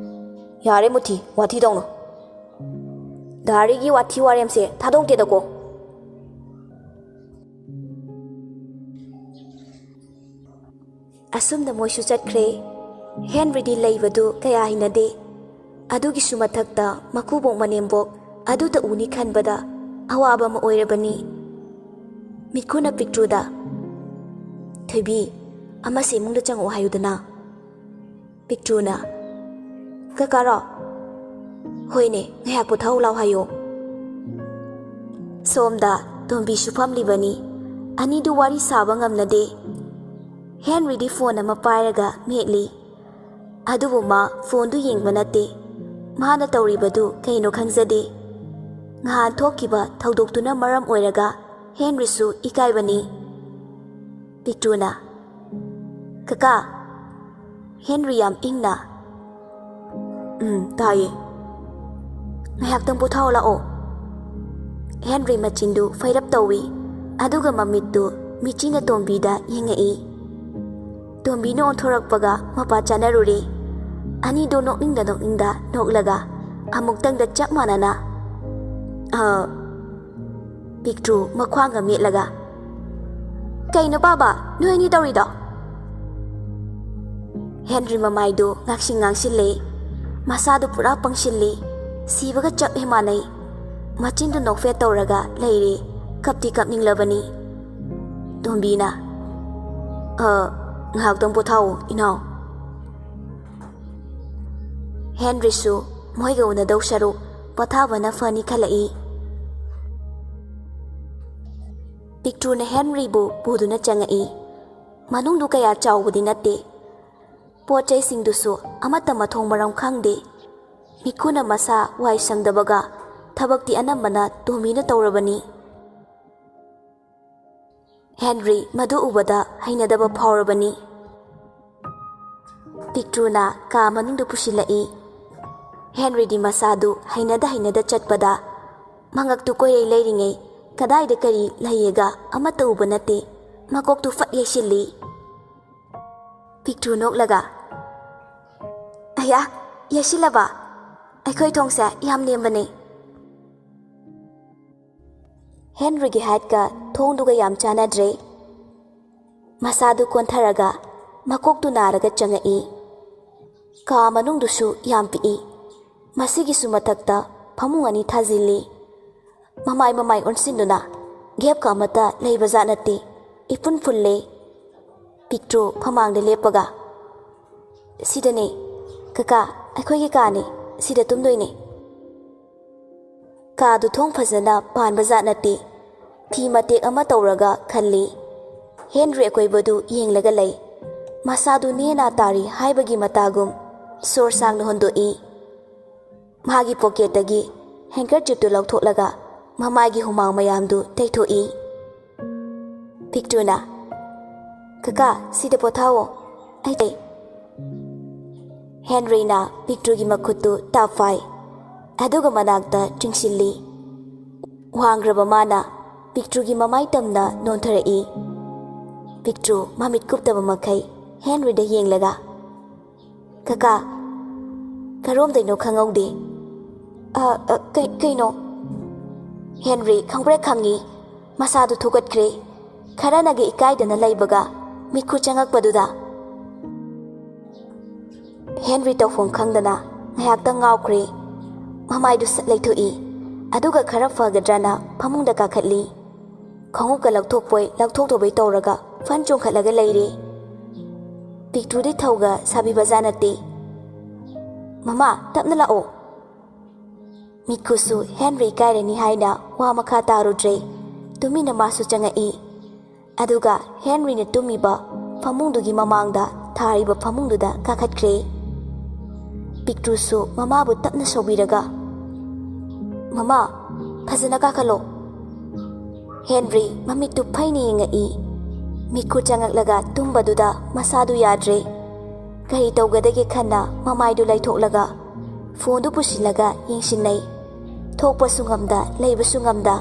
"ꯌꯥꯔꯦ ꯃꯨꯊꯤ, ꯋꯥꯊꯤ ꯇꯧꯅꯨ꯫ ꯗꯥꯔꯤꯒꯤ ꯋꯥꯊꯤ ꯋꯥꯔꯦꯝꯁꯦ ꯊꯥꯗꯣꯛꯇꯦꯗꯀꯣ꯫" ꯑꯁꯨꯝꯅ ꯃꯣꯏꯁꯨ ꯆꯠꯈ꯭ꯔꯦ꯫ ꯍꯦꯟꯔꯤꯗꯤ ꯂꯩꯕꯗꯨ ꯀꯌꯥ ꯍꯩꯅꯗꯦ꯫ ꯑꯗꯨꯒꯤꯁꯨ ꯃꯊꯛꯇ ꯃꯀꯨꯕꯣꯛ ꯃꯅꯦꯝꯕꯣꯛ ꯑꯗꯨꯇ ꯎꯅꯤ ꯈꯟꯕꯗ ꯑꯋꯥꯕ ꯑꯃ ꯑꯣꯏꯔꯕꯅꯤ꯫ ꯃꯤꯠꯈꯨꯅ ꯄꯤꯛꯇ꯭ꯔꯨꯗ, "ꯊꯣꯏꯕꯤ, ꯑꯃꯁꯦ ꯏꯃꯨꯡꯗ ꯆꯪꯉꯛꯑꯣ ꯍꯥꯏꯌꯨꯗꯅ꯫" ꯄꯤꯛꯇ꯭ꯔꯨꯅ, "ꯀꯀꯥꯔꯣ?" "ꯍꯣꯏꯅꯦ, ꯉꯥꯏꯍꯥꯛ ꯄꯣꯊꯥꯎ ꯂꯥꯎ ꯍꯥꯏꯌꯣ꯫" ꯁꯣꯝꯗ ꯇꯣꯝꯕꯤꯁꯨ ꯐꯝꯂꯤꯕꯅꯤ꯫ ꯑꯅꯤꯗꯨ ꯋꯥꯔꯤ ꯁꯥꯕ ꯉꯝꯅꯗꯦ꯫ ꯍꯦꯟꯔꯤꯗꯤ ꯐꯣꯟ ꯑꯃ ꯄꯥꯏꯔꯒ ꯃꯦꯠꯂꯤ꯫ ꯑꯗꯨꯕꯨ ꯃꯥ ꯐꯣꯟꯗꯨ ꯌꯦꯡꯕ ꯅꯠꯇꯦ꯫ ꯃꯥꯅ ꯇꯧꯔꯤꯕꯗꯨ ꯀꯩꯅꯣ ꯈꯪꯖꯗꯦ꯫ ꯉꯍꯥꯟ ꯊꯣꯛꯈꯤꯕ ꯊꯧꯗꯣꯛꯇꯨꯅ ꯃꯔꯝ ꯑꯣꯏꯔꯒ ꯍꯦꯟꯔꯤꯁꯨ ꯏꯀꯥꯏꯕꯅꯤ꯫ ꯄꯤꯛꯇ꯭ꯔꯨꯅ, "ꯀꯀꯥ꯫" ꯍꯦꯟꯔꯤ ꯌꯥꯝ ꯏꯪꯅ, "ꯎꯝ, ꯇꯥꯏꯌꯦ꯫ ꯉꯥꯏꯍꯥꯛꯇꯪ ꯄꯣꯊꯥꯎ ꯂꯥꯛꯑꯣ꯫" ꯍꯦꯟꯔꯤ ꯃꯆꯤꯟꯗꯨ ꯐꯩꯔꯞ ꯇꯧꯏ, ꯑꯗꯨꯒ ꯃꯃꯤꯠꯇꯨ ꯃꯤꯆꯤꯅ ꯇꯣꯝꯕꯤꯗ ꯌꯦꯡꯉꯛꯏ꯫ ꯇꯣꯝꯕꯤꯅ ꯑꯣꯟꯊꯣꯔꯛꯄꯒ ꯃꯄꯥ ꯆꯥꯅꯔꯨꯔꯦ꯫ ꯑꯅꯤꯗꯣ ꯅꯣꯛꯅꯤꯡꯗ ꯅꯣꯛꯅꯤꯡꯗ ꯅꯣꯛꯂꯒ ꯑꯃꯨꯛꯇꯪꯗ ꯆꯞ ꯃꯥꯟꯅꯅ, "ꯑ," ꯄꯤꯛꯇ꯭ꯔꯨ ꯃꯈ꯭ꯋꯥꯡꯒ ꯃꯦꯠꯂꯒ, "ꯀꯩꯅꯣ ꯄꯥꯕ, ꯅꯣꯏ ꯑꯅꯤ ꯇꯧꯔꯤꯗꯣ?" ꯍꯦꯟꯔꯤ ꯃꯃꯥꯏꯗꯨ ꯉꯥꯛꯁꯤꯡ ꯉꯥꯡꯁꯤꯜꯂꯦ꯫ ꯃꯁꯥꯗꯨ ꯄꯨꯔꯥ ꯄꯪꯁꯤꯜꯂꯤ꯫ ꯁꯤꯕꯒ ꯆꯞ ꯍꯦꯛ ꯃꯥꯟꯅꯩ꯫ ꯃꯆꯤꯟꯗꯨ ꯅꯣꯛꯐꯦꯠ ꯇꯧꯔꯒ ꯂꯩꯔꯦ꯫ ꯀꯞꯇꯤ ꯀꯞꯅꯤꯡꯂꯕꯅꯤ꯫ ꯇꯣꯝꯕꯤꯅ, "ꯑ, ꯉꯥꯏꯍꯥꯛꯇꯪ ꯄꯣꯊꯥꯎ, ꯏꯅꯥꯎ꯫" ꯍꯦꯟꯔꯤꯁꯨ ꯃꯣꯏꯒ ꯎꯅꯗꯧ ꯁꯔꯨꯛ ꯄꯣꯊꯥꯕꯅ ꯐꯅꯤ ꯈꯜꯂꯛꯏ꯫ ꯄꯤꯛꯇ꯭ꯔꯨꯅ ꯍꯦꯟꯔꯤꯕꯨ ꯄꯨꯗꯨꯅ ꯆꯪꯉꯛꯏ꯫ ꯃꯅꯨꯡꯗꯨ ꯀꯌꯥ ꯆꯥꯎꯕꯗꯤ ꯅꯠꯇꯦ꯫ ꯄꯣꯠ ꯆꯩꯁꯤꯡꯗꯨꯁꯨ ꯑꯃꯠꯇ ꯃꯊꯣꯡ ꯃꯔꯝ ꯈꯪꯗꯦ꯫ ꯃꯤꯈꯨꯅ ꯃꯁꯥ ꯋꯥꯏ ꯁꯪꯗꯕꯒ ꯊꯕꯛꯇꯤ ꯑꯅꯝꯕꯅ ꯇꯣꯃꯤꯅ ꯇꯧꯔꯕꯅꯤ꯫ ꯍꯦꯟꯔꯤ ꯃꯗꯨ ꯎꯕꯗ ꯍꯩꯅꯗꯕ ꯐꯥꯎꯔꯕꯅꯤ꯫ ꯄꯤꯛꯇ꯭ꯔꯨꯅ ꯀꯥ ꯃꯅꯨꯡꯗ ꯄꯨꯁꯤꯜꯂꯛꯏ꯫ ꯍꯦꯟꯔꯤꯗꯤ ꯃꯁꯥꯗꯨ ꯍꯩꯅꯗ ꯍꯩꯅꯗ ꯆꯠꯄꯗ ꯃꯉꯛꯇꯨ ꯀꯣꯏꯔꯩ ꯂꯩꯔꯤꯉꯩ ꯀꯗꯥꯏꯗ ꯀꯔꯤ ꯂꯩꯌꯦꯒ ꯑꯃꯠꯇ ꯎꯕ ꯅꯠꯇꯦ꯫ ꯃꯀꯣꯛꯇꯨ ꯐꯠ ꯌꯩꯁꯤꯜꯂꯤ꯫ ꯄꯤꯛꯇ꯭ꯔꯨ ꯅꯣꯛꯂꯒ, "ꯑꯌꯥ, ꯌꯩꯁꯤꯜꯂꯕ? ꯑꯩꯈꯣꯏ ꯊꯣꯡꯁꯦ ꯌꯥꯝ ꯅꯦꯝꯕꯅꯦ꯫" ꯍꯦꯟꯔꯤꯒꯤ ꯍꯥꯏꯠꯀ ꯊꯣꯡꯗꯨꯒ ꯌꯥꯝ ꯆꯥꯟꯅꯗ꯭ꯔꯦ꯫ ꯃꯁꯥꯗꯨ ꯀꯣꯟꯊꯔꯒ ꯃꯀꯣꯛꯇꯨ ꯅꯥꯔꯒ ꯆꯪꯉꯛꯏ꯫ ꯀꯥ ꯃꯅꯨꯡꯗꯨꯁꯨ ꯌꯥꯝ ꯄꯤꯛꯏ꯫ ꯃꯁꯤꯒꯤꯁꯨ ꯃꯊꯛꯇ ꯐꯃꯨꯡ ꯑꯅꯤ ꯊꯥꯖꯤꯜꯂꯤ꯫ ꯃꯃꯥꯏ ꯃꯃꯥꯏ ꯑꯣꯟꯁꯤꯟꯗꯨꯅ ꯒꯦꯞꯀ ꯑꯃꯠꯇ ꯂꯩꯕꯖꯥꯠ ꯅꯠꯇꯦ꯫ ꯏꯐꯨꯟ ꯐꯨꯜꯂꯦ꯫ ꯄꯤꯛꯇ꯭ꯔꯨ ꯐꯃꯥꯡꯗ ꯂꯦꯞꯄꯒ, "ꯁꯤꯗꯅꯦ꯫ ꯀꯀꯥ, ꯑꯩꯈꯣꯏꯒꯤ ꯀꯥꯅꯦ꯫ ꯁꯤꯗ ꯇꯨꯝꯗꯣꯏꯅꯦ꯫" ꯀꯥꯗꯨ ꯊꯣꯡ ꯐꯖꯅ ꯄꯥꯟꯕꯖꯥꯠ ꯅꯠꯇꯦ꯫ ꯐꯤ ꯃꯇꯦꯛ ꯑꯃ ꯇꯧꯔꯒ ꯈꯜꯂꯤ꯫ ꯍꯦꯟꯔꯤ ꯑꯀꯣꯏꯕꯗꯨ ꯌꯦꯡꯂꯒ ꯂꯩ꯫ ꯃꯁꯥꯗꯨ ꯅꯦꯅꯥ ꯇꯥꯔꯤ ꯍꯥꯏꯕꯒꯤ ꯃꯇꯥꯒꯨꯝ ꯁꯣꯔ ꯁꯥꯡꯅ ꯍꯣꯟꯗꯣꯛꯏ꯫ ꯃꯥꯒꯤ ꯄꯣꯀꯦꯠꯇꯒꯤ ꯍꯦꯡꯀꯔꯆꯤꯞꯇꯨ ꯂꯧꯊꯣꯛꯂꯒ ꯃꯃꯥꯏꯒꯤ ꯍꯨꯃꯥꯡ ꯃꯌꯥꯝꯗꯨ ꯇꯩꯊꯣꯛꯏ꯫ ꯄꯤꯛꯇ꯭ꯔꯨꯅ, "ꯀꯀꯥ, ꯁꯤꯗ ꯄꯣꯊꯥꯑꯣ꯫ ꯑꯩ ꯇꯩ꯫" ꯍꯦꯟꯔꯤꯅ ꯄꯤꯛꯇ꯭ꯔꯨꯒꯤ ꯃꯈꯨꯠꯇꯨ ꯇꯥꯞ ꯐꯥꯏ, ꯑꯗꯨꯒ ꯃꯅꯥꯛꯇ ꯆꯤꯡꯁꯤꯜꯂꯤ꯫ ꯋꯥꯡꯈ꯭ꯔꯕ ꯃꯥꯅ ꯄꯤꯛꯇ꯭ꯔꯨꯒꯤ ꯃꯃꯥꯏ ꯇꯝꯅ ꯅꯣꯟꯊꯔꯛꯏ꯫ ꯄꯤꯛꯇ꯭ꯔꯨ ꯃꯃꯤꯠ ꯀꯨꯞꯇꯕ ꯃꯈꯩ ꯍꯦꯟꯔꯤꯗ ꯌꯦꯡꯂꯒ, "ꯀꯀꯥ, ꯀꯔꯣꯝꯗꯩꯅꯣ ꯈꯪꯍꯧꯗꯦ꯫" "ꯑ, ꯑ, ꯀꯩ-, ꯀꯩꯅꯣ?" ꯍꯦꯟꯔꯤ ꯈꯪꯄ꯭ꯔꯦꯛ ꯈꯪꯉꯤ꯫ ꯃꯁꯥꯗꯨ ꯊꯨꯀꯠꯈ꯭ꯔꯦ꯫ ꯈꯔꯅꯒ ꯏꯀꯥꯏꯗꯅ ꯂꯩꯕꯒ ꯃꯤꯠꯈꯨ ꯆꯪꯉꯛꯄꯗꯨꯗ꯫ ꯍꯦꯟꯔꯤ ꯇꯧꯐꯝ ꯈꯪꯗꯅ ꯉꯥꯏꯍꯥꯛꯇꯪ ꯉꯥꯎꯈ꯭ꯔꯦ꯫ ꯃꯃꯥꯏꯗꯨ ꯁꯠ ꯂꯩꯊꯣꯛꯏ, ꯑꯗꯨꯒ ꯈꯔ ꯐꯒꯗ꯭ꯔꯅ ꯐꯃꯨꯡꯗ ꯀꯥꯈꯠꯂꯤ꯫ ꯈꯣꯡꯎꯞꯀ ꯂꯧꯊꯣꯛꯄꯣꯏ ꯂꯧꯊꯣꯛꯇꯕꯣꯏ ꯇꯧꯔꯒ ꯐꯟ ꯆꯣꯡꯈꯠꯂꯒ ꯂꯩꯔꯦ꯫ ꯄꯤꯛꯇ꯭ꯔꯨꯗꯤ ꯊꯧꯒ ꯁꯥꯕꯤꯕꯖꯥꯠ ꯅꯠꯇꯦ꯫ "ꯃꯃꯥ, ꯇꯞꯅ ꯂꯥꯛꯑꯣ꯫ ꯃꯤꯠꯈꯨꯁꯨ ꯍꯦꯟꯔꯤ ꯏꯀꯥꯏꯔꯅꯤ ꯍꯥꯏꯅ ꯋꯥ ꯃꯈꯥ ꯇꯥꯔꯨꯗ꯭ꯔꯦ꯫ ꯇꯨꯃꯤꯟꯅ ꯃꯥꯁꯨ ꯆꯪꯉꯛꯏ꯫ ꯑꯗꯨꯒ ꯍꯦꯟꯔꯤꯅ ꯇꯨꯝꯃꯤꯕ ꯐꯃꯨꯡꯗꯨꯒꯤ ꯃꯃꯥꯡꯗ ꯊꯥꯔꯤꯕ ꯐꯃꯨꯡꯗꯨꯗ ꯀꯥꯈꯠꯈ꯭ꯔꯦ꯫ ꯄꯤꯛꯇ꯭ꯔꯨꯁꯨ ꯃꯃꯥꯕꯨ ꯇꯞꯅ ꯁꯧꯕꯤꯔꯒ, "ꯃꯃꯥ, ꯐꯖꯅ ꯀꯥꯈꯠꯂꯣ꯫" ꯍꯦꯟꯔꯤ ꯃꯃꯤꯠꯇꯨ ꯐꯩꯅ ꯌꯦꯡꯉꯛꯏ꯫ ꯃꯤꯠꯈꯨ ꯆꯪꯉꯛꯂꯒ ꯇꯨꯝꯕꯗꯨꯗ ꯃꯁꯥꯗꯨ ꯌꯥꯗ꯭ꯔꯦ꯫ ꯀꯔꯤ ꯇꯧꯒꯗꯒꯦ ꯈꯟꯅ ꯃꯃꯥꯏꯗꯨ ꯂꯩꯊꯣꯛꯂꯒ ꯐꯣꯟꯗꯨ ꯄꯨꯁꯤꯜꯂꯒ ꯌꯦꯡꯁꯤꯟꯅꯩ꯫ ꯊꯣꯛꯄꯁꯨ ꯉꯝꯗ, ꯂꯩꯕꯁꯨ ꯉꯝꯗ꯫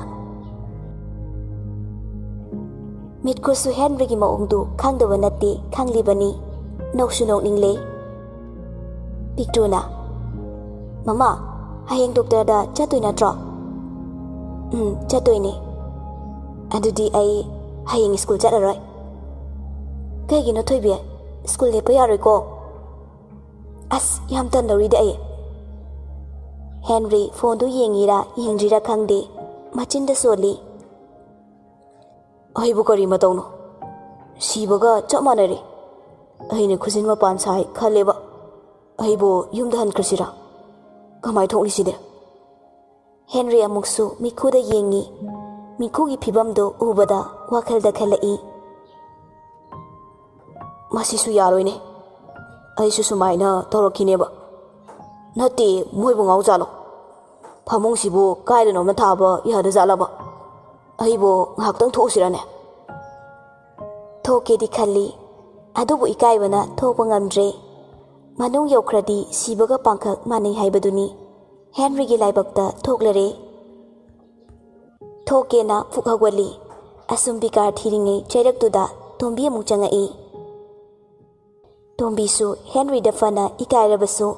ꯃꯤꯠꯈꯨꯁꯨ ꯍꯦꯟꯔꯤꯒꯤ ꯃꯑꯣꯡꯗꯨ ꯈꯪꯗꯕ ꯅꯠꯇꯦ, ꯈꯪꯂꯤꯕꯅꯤ꯫ ꯅꯣꯛꯁꯨ ꯅꯣꯛꯅꯤꯡꯂꯦ꯫ ꯄꯤꯛꯇ꯭ꯔꯨꯅ, "ꯃꯃꯥ, ꯍꯌꯦꯡ ꯗꯣꯛꯇꯔꯗ ꯆꯠꯇꯣꯏ ꯅꯠꯇ꯭ꯔꯣ?" "ꯎꯝ, ꯆꯠꯇꯣꯏꯅꯦ꯫" "ꯑꯗꯨꯗꯤ ꯑꯩ ꯍꯌꯦꯡ ꯁ꯭ꯀꯨꯜ ꯆꯠꯂꯔꯣꯏ꯫" "ꯀꯩꯒꯤꯅꯣ ꯊꯣꯏꯕꯤ? ꯁ꯭ꯀꯨꯜ ꯂꯦꯞꯄ ꯌꯥꯔꯣꯏꯀꯣ꯫" "ꯑꯁ, ꯌꯥꯝ ꯇꯟꯗꯧꯔꯤꯗ ꯑꯩ꯫" ꯍꯦꯟꯔꯤ ꯐꯣꯟꯗꯨ ꯌꯦꯡꯉꯤꯔꯥ ꯌꯦꯡꯗ꯭ꯔꯤꯔꯥ ꯈꯪꯗꯦ, ꯃꯆꯤꯟꯗ ꯁꯣꯜꯂꯤ꯫ "ꯑꯩꯕꯨ ꯀꯔꯤ ꯃꯇꯧꯅꯣ? ꯁꯤꯕꯒ ꯆꯞ ꯃꯥꯟꯅꯔꯦ꯫ ꯑꯩꯅ ꯈꯨꯖꯤꯟ ꯃꯄꯥꯟ ꯁꯥꯏ ꯈꯜꯂꯦꯕ꯫ ꯑꯩꯕꯨ ꯌꯨꯝꯗ ꯍꯟꯈ꯭ꯔꯁꯤꯔꯥ? ꯀꯃꯥꯏ ꯊꯣꯛꯅꯤ ꯁꯤꯗꯤ?" ꯍꯦꯟꯔꯤ ꯑꯃꯨꯛꯁꯨ ꯃꯤꯈꯨꯗ ꯌꯦꯡꯉꯤ꯫ ꯃꯤꯈꯨꯒꯤ ꯐꯤꯕꯝꯗꯨ ꯎꯕꯗ ꯋꯥꯈꯜꯗ ꯈꯜꯂꯛꯏ꯫ "ꯃꯁꯤꯁꯨ ꯌꯥꯔꯣꯏꯅꯦ꯫ ꯑꯩꯁꯨ ꯁꯨꯃꯥꯏꯅ ꯇꯧꯔꯛꯈꯤꯅꯦꯕ꯫ ꯅꯠꯇꯦ, ꯃꯣꯏꯕꯨ ꯉꯥꯎꯖꯥꯠꯂꯣ? ꯐꯃꯨꯡꯁꯤꯕꯨ ꯀꯥꯏꯗꯅꯣꯝꯅ ꯊꯥꯕ ꯌꯥꯗꯖꯥꯠꯂꯕ? ꯑꯩꯕꯨ ꯉꯥꯏꯍꯥꯛꯇꯪ ꯊꯣꯛꯎꯁꯤꯔꯅꯦ?" ꯊꯣꯛꯀꯦꯗꯤ ꯈꯜꯂꯤ, ꯑꯗꯨꯕꯨ ꯏꯀꯥꯏꯕꯅ ꯊꯣꯛꯄ ꯉꯝꯗ꯭ꯔꯦ꯫ ꯃꯅꯨꯡ ꯌꯧꯈ꯭ꯔꯗꯤ ꯁꯤꯕꯒ ꯄꯥꯡꯈꯛ ꯃꯥꯟꯅꯩ ꯍꯥꯏꯕꯗꯨꯅꯤ꯫ ꯍꯦꯟꯔꯤꯒꯤ ꯂꯥꯏꯕꯛꯇ ꯊꯣꯛꯂꯔꯦ꯫ ꯊꯣꯛꯀꯦꯅ ꯐꯨꯛ ꯍꯧꯒꯠꯂꯤ꯫ ꯑꯁꯨꯝ ꯕꯤꯀꯥꯔ ꯊꯤꯔꯤꯉꯩ ꯆꯩꯔꯛꯇꯨꯗ ꯇꯣꯝꯕꯤ ꯑꯃꯨꯛ ꯆꯪꯉꯛꯏ꯫ ꯇꯣꯝꯕꯤꯁꯨ ꯍꯦꯟꯔꯤꯗ ꯐꯅ ꯏꯀꯥꯏꯔꯕꯁꯨ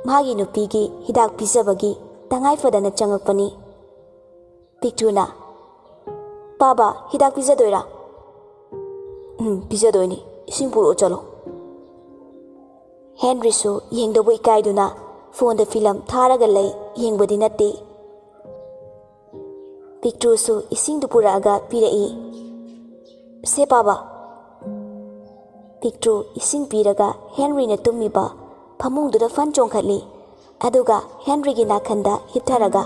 ꯃꯥꯒꯤ ꯅꯨꯄꯤꯒꯤ ꯍꯤꯗꯥꯛ ꯄꯤꯖꯕꯒꯤ ꯇꯉꯥꯏ ꯐꯗꯅ ꯆꯪꯉꯛꯄꯅꯤ꯫ ꯄꯤꯛꯇ꯭ꯔꯨꯅ, "ꯄꯥꯕ, ꯍꯤꯗꯥꯛ ꯄꯤꯖꯗꯣꯏꯔꯥ?" "ꯎꯝ, ꯄꯤꯖꯗꯣꯏꯅꯤ꯫ ꯏꯁꯤꯡ ꯄꯨꯔꯛꯑꯣ ꯆꯠꯂꯣ꯫" ꯍꯦꯟꯔꯤꯁꯨ ꯌꯦꯡꯗꯧꯕ ꯏꯀꯥꯏꯗꯨꯅ ꯐꯣꯟꯗ ꯐꯤꯂꯝ ꯊꯥꯔꯒ ꯂꯩ, ꯌꯦꯡꯕꯗꯤ ꯅꯠꯇꯦ꯫ ꯄꯤꯛꯇ꯭ꯔꯨꯁꯨ ꯏꯁꯤꯡꯗꯨ ꯄꯨꯔꯛꯑꯒ ꯄꯤꯔꯛꯏ꯫ "ꯁꯦ ꯄꯥꯕ꯫" ꯄꯤꯛꯇ꯭ꯔꯨ ꯏꯁꯤꯡ ꯄꯤꯔꯒ ꯍꯦꯟꯔꯤꯅ ꯇꯨꯝꯃꯤꯕ ꯐꯃꯨꯡꯗꯨꯗ ꯐꯟ ꯆꯣꯡꯈꯠꯂꯤ꯫ ꯑꯗꯨꯒ ꯍꯦꯟꯔꯤꯒꯤ ꯅꯥꯀꯟꯗ ꯍꯤꯞꯊꯔꯒ,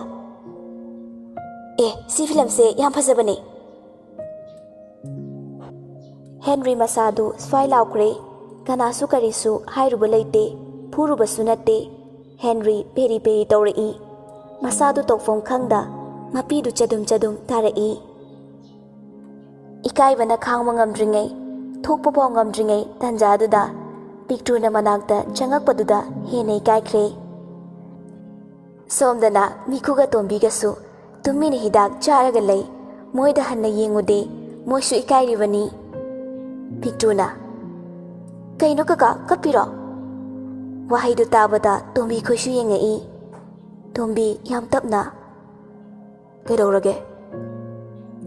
"ꯑꯦ, ꯁꯤ ꯐꯤꯂꯝꯁꯦ ꯌꯥꯝ ꯐꯖꯕꯅꯦ!" ꯍꯦꯟꯔꯤ ꯃꯁꯥꯗꯨ ꯁ꯭ꯋꯥꯏ ꯂꯥꯎꯈ꯭ꯔꯦ꯫ ꯀꯅꯥꯁꯨ ꯀꯔꯤꯁꯨ ꯍꯥꯏꯔꯨꯕ ꯂꯩꯇꯦ, ꯐꯨꯔꯨꯕꯁꯨ ꯅꯠꯇꯦ꯫ ꯍꯦꯟꯔꯤ ꯄꯦꯔꯤ ꯄꯦꯔꯤ ꯇꯧꯔꯛꯏ꯫ ꯃꯁꯥꯗꯨ ꯇꯧꯐꯝ ꯈꯪꯗ ꯃꯄꯤꯗꯨ ꯆꯗꯨꯝ ꯆꯗꯨꯝ ꯇꯥꯔꯛꯏ꯫ ꯏꯀꯥꯏꯕꯅ ꯈꯥꯡꯕ ꯉꯝꯗ꯭ꯔꯤꯉꯩ, ꯊꯣꯛꯄ ꯐꯥꯎ ꯉꯝꯗ꯭ꯔꯤꯉꯩ ꯇꯟꯖꯥꯗꯨꯗ ꯄꯤꯛꯇ꯭ꯔꯨꯅ ꯃꯅꯥꯛꯇ ꯆꯪꯉꯛꯄꯗꯨꯗ ꯍꯦꯟꯅ ꯏꯀꯥꯏꯈ꯭ꯔꯦ꯫ ꯁꯣꯝꯗꯅ ꯃꯤꯈꯨꯒ ꯇꯣꯝꯕꯤꯒꯁꯨ ꯇꯨꯃꯤꯟꯅ ꯍꯤꯗꯥꯛ ꯆꯥꯔꯒ ꯂꯩ꯫ ꯃꯣꯏꯗ ꯍꯟꯅ ꯌꯦꯡꯉꯨꯗꯦ, ꯃꯣꯏꯁꯨ ꯏꯀꯥꯏꯔꯤꯕꯅꯤ꯫ ꯄꯤꯛꯇ꯭ꯔꯨꯅ, "ꯀꯩꯅꯣ ꯀꯀꯥ, ꯀꯞꯄꯤꯔꯣ?" ꯋꯥꯍꯩꯗꯨ ꯇꯥꯕꯗ ꯇꯣꯝꯕꯤ ꯈꯣꯏꯁꯨ ꯌꯦꯡꯉꯛꯏ꯫ ꯇꯣꯝꯕꯤ ꯌꯥꯝ ꯇꯞꯅ, "ꯀꯩꯗꯧꯔꯒꯦ?"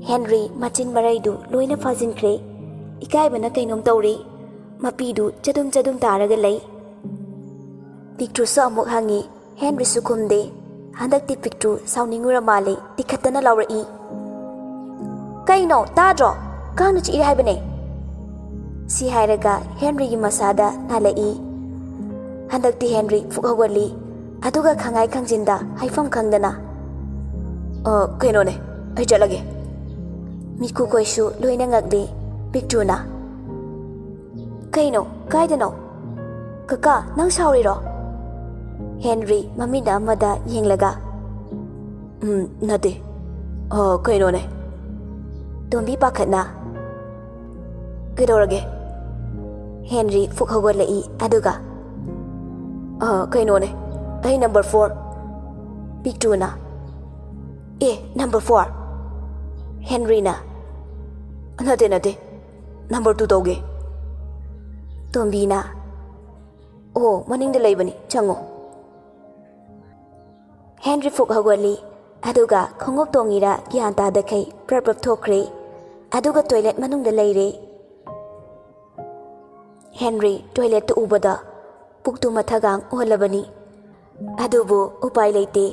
ꯍꯦꯟꯔꯤ ꯃꯆꯤꯟ ꯃꯔꯩꯗꯨ ꯂꯣꯏꯅ ꯐꯥꯖꯤꯟꯈ꯭ꯔꯦ꯫ ꯏꯀꯥꯏꯕꯅ ꯀꯩꯅꯣꯝ ꯇꯧꯔꯦ꯫ ꯃꯄꯤꯗꯨ ꯆꯗꯨꯝ ꯆꯗꯨꯝ ꯇꯥꯔꯒ ꯂꯩ꯫ ꯄꯤꯛꯇ꯭ꯔꯨꯁꯨ ꯑꯃꯨꯛ ꯍꯪꯉꯤ꯫ ꯍꯦꯟꯔꯤꯁꯨ ꯈꯨꯝꯗꯦ꯫ ꯍꯟꯗꯛꯇꯤ ꯄꯤꯛꯇ꯭ꯔꯨ ꯁꯥꯎꯅꯤꯡꯉꯨꯔ ꯃꯥꯜꯂꯦ, ꯇꯤꯈꯠꯇꯅ ꯂꯥꯎꯔꯛꯏ, "ꯀꯩꯅꯣ, ꯇꯥꯗ꯭ꯔꯣ? ꯀꯥꯡꯅ ꯆꯤꯛꯏ ꯍꯥꯏꯕꯅꯦ!" ꯁꯤ ꯍꯥꯏꯔꯒ ꯍꯦꯟꯔꯤꯒꯤ ꯃꯁꯥꯗ ꯅꯥꯜꯂꯛꯏ꯫ ꯍꯟꯗꯛꯇꯤ ꯍꯦꯟꯔꯤ ꯐꯨꯛ ꯍꯧꯒꯠꯂꯤ꯫ ꯑꯗꯨꯒ ꯈꯪꯉꯥꯏ ꯈꯪꯖꯤꯟꯗ ꯍꯥꯏꯐꯝ ꯈꯪꯗꯅ, "ꯑ, ꯀꯩꯅꯣꯅꯦ, ꯑꯩ ꯆꯠꯂꯒꯦ꯫" ꯃꯤꯈꯨꯈꯣꯏꯁꯨ ꯂꯣꯏꯅ ꯉꯛꯂꯤ꯫ ꯄꯤꯛꯇ꯭ꯔꯨꯅ, "ꯀꯩꯅꯣ? ꯀꯥꯏꯗꯅꯣ? ꯀꯀꯥ, ꯅꯪ ꯁꯥꯎꯔꯤꯔꯣ?" ꯍꯦꯟꯔꯤ ꯃꯃꯤꯠ ꯑꯃꯗ ꯌꯦꯡꯂꯒ, "ꯎꯝ, ꯅꯠꯇꯦ꯫ ꯑ, ꯀꯩꯅꯣꯅꯦ?" ꯇꯣꯝꯕꯤ ꯄꯥꯈꯠꯅ, "ꯀꯩꯗꯧꯔꯒꯦ?" ꯍꯦꯟꯔꯤ ꯐꯨꯛ ꯍꯧꯒꯠꯂꯛꯏ꯫ ꯑꯗꯨꯒ, "ꯑ, ꯀꯩꯅꯣꯅꯦ, ꯑꯩ ꯅꯝꯕꯔ ꯐꯣꯔ꯫" ꯄꯤꯛꯇ꯭ꯔꯨꯅ, "ꯑꯦ, ꯅꯝꯕꯔ ꯐꯣꯔ?" ꯍꯦꯟꯔꯤꯅ, "ꯅꯠꯇꯦ, ꯅꯠꯇꯦ, ꯅꯝꯕꯔ ꯇꯨ ꯇꯧꯒꯦ꯫" ꯇꯣꯝꯕꯤꯅ, "ꯑꯣ, ꯃꯅꯤꯡꯗ ꯂꯩꯕꯅꯤ, ꯆꯪꯉꯣ꯫" ꯍꯦꯟꯔꯤ ꯐꯨꯛ ꯍꯧꯒꯠꯂꯤ꯫ ꯑꯗꯨꯒ ꯈꯣꯡꯎꯞ ꯇꯣꯡꯉꯤꯔꯥ ꯒ꯭ꯌꯥꯟ ꯇꯥꯗꯈꯩ ꯄ꯭ꯔꯞ ꯄ꯭ꯔꯞ ꯊꯣꯛꯈ꯭ꯔꯦ꯫ ꯑꯗꯨꯒ ꯇꯣꯏꯂꯦꯠ ꯃꯅꯨꯡꯗ ꯂꯩꯔꯦ꯫ ꯍꯦꯟꯔꯤ ꯇꯣꯏꯂꯦꯠꯇ ꯎꯕꯗ ꯄꯨꯛꯇꯨ ꯃꯊꯒꯥꯡ ꯑꯣꯜꯂꯕꯅꯤ꯫ ꯑꯗꯨꯕꯨ ꯎꯄꯥꯏ ꯂꯩꯇꯦ꯫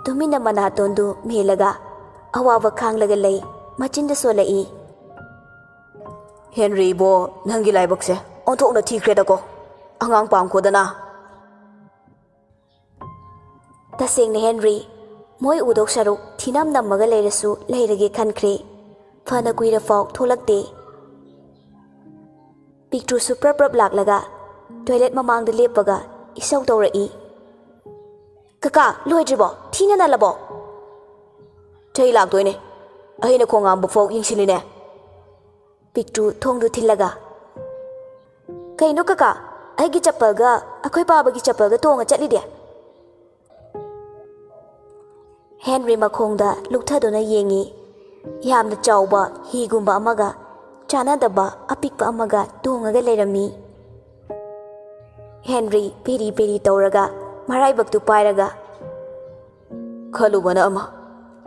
ꯇꯨꯃꯤꯟꯅ ꯃꯅꯥꯇꯣꯟꯗꯨ ꯃꯦꯜꯂꯒ ꯑꯋꯥꯕ ꯈꯥꯡꯂꯒ ꯂꯩ꯫ ꯃꯆꯤꯟꯗ ꯁꯣꯜꯂꯛꯏ, "ꯍꯦꯟꯔꯤ ꯏꯕꯣ, ꯅꯪꯒꯤ ꯂꯥꯏꯕꯛꯁꯦ ꯑꯣꯟꯊꯣꯛꯅ ꯊꯤꯈ꯭ꯔꯦꯗꯀꯣ꯫ ꯑꯉꯥꯡ ꯄꯥꯝꯈꯣꯗꯅ꯫" ꯇꯁꯦꯡꯅ ꯍꯦꯟꯔꯤ, ꯃꯣꯏ ꯎꯗꯧ ꯁꯔꯨꯛ ꯊꯤꯅꯝ ꯅꯝꯃꯒ ꯂꯩꯔꯁꯨ ꯂꯩꯔꯒꯦ ꯈꯟꯈ꯭ꯔꯦ꯫ ꯐꯅ ꯀꯨꯏꯔꯐꯥꯎ ꯊꯣꯛꯂꯛꯇꯦ꯫ ꯄꯤꯛꯇ꯭ꯔꯨꯁꯨ ꯄ꯭ꯔꯞ ꯄ꯭ꯔꯞ ꯂꯥꯛꯂꯒ ꯇꯣꯏꯂꯦꯠ ꯃꯃꯥꯡꯗ ꯂꯦꯞꯄꯒ ꯏꯁꯧ ꯇꯧꯔꯛꯏ꯫ "ꯀꯀꯥ, ꯂꯣꯏꯗ꯭ꯔꯤꯕꯣ? ꯊꯤꯅ ꯅꯜꯂꯕꯣ?" "ꯆꯩ ꯂꯥꯛꯇꯣꯏꯅꯦ, ꯑꯩꯅ ꯈꯣꯡ ꯍꯥꯝꯕ ꯐꯥꯎ ꯌꯦꯡꯁꯤꯜꯂꯤꯅꯦ꯫" ꯄꯤꯛꯇ꯭ꯔꯨ ꯊꯣꯡꯗꯨ ꯊꯤꯜꯂꯒ, "ꯀꯩꯅꯣ ꯀꯀꯥ, ꯑꯩꯒꯤ ꯆꯞꯄꯜꯒ ꯑꯩꯈꯣꯏ ꯄꯥꯕꯒꯤ ꯆꯞꯄꯜꯒ ꯇꯣꯡꯉ ꯆꯠꯂꯤꯗꯤ?" ꯍꯦꯟꯔꯤ ꯃꯈꯣꯡꯗ ꯂꯨꯞꯊꯗꯨꯅ ꯌꯦꯡꯉꯤ꯫ ꯌꯥꯝꯅ ꯆꯥꯎꯕ ꯍꯤꯒꯨꯝꯕ ꯑꯃꯒ ꯆꯥꯟꯅꯗꯕ ꯑꯄꯤꯛꯄ ꯑꯃꯒ ꯇꯣꯡꯉꯒ ꯂꯩꯔꯝꯃꯤ꯫ ꯍꯦꯟꯔꯤ ꯄꯦꯔꯤ ꯄꯦꯔꯤ ꯇꯧꯔꯒ ꯃꯔꯥꯏꯕꯛꯇꯨ ꯄꯥꯏꯔꯒ, "ꯈꯜꯂꯨꯕꯅ ꯑꯃ,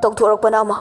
ꯇꯧꯊꯣꯔꯛꯄꯅ ꯑꯃ꯫